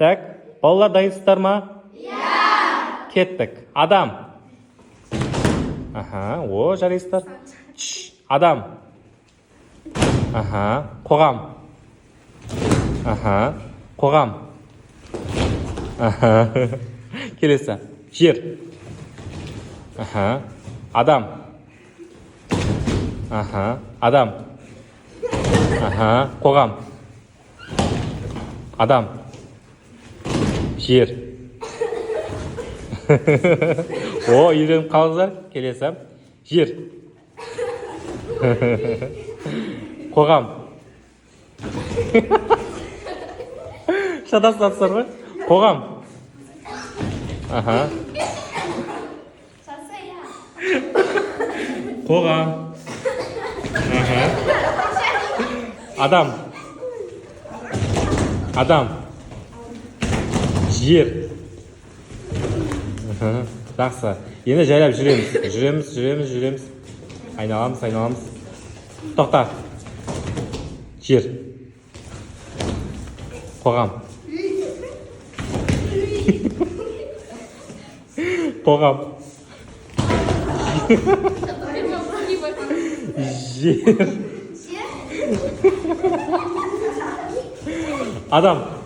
Так, балалар, дайынсыздар ма? Иә. Кеттік. Адам. Аха, о, жарайсыздар. Чш, адам. Аха, қоғам. Аха, қоғам. Аха. Келесі. Жер. Аха, адам. Аха, адам. Аха, қоғам. Адам. Жер. О, үйреніп қалдыңыздар. Келесі. Жер. Қоғам. Шатасып ғой. Қоғам. Аха. Қоғам. Аха. Адам. Адам. Жер. Аха, жақсы. Енді жайлап жүреміз, жүреміз, жүреміз, жүреміз, айналамыз, айналамыз. Тоқта. Жер. Қоғам. Қоғам. Жер. Адам.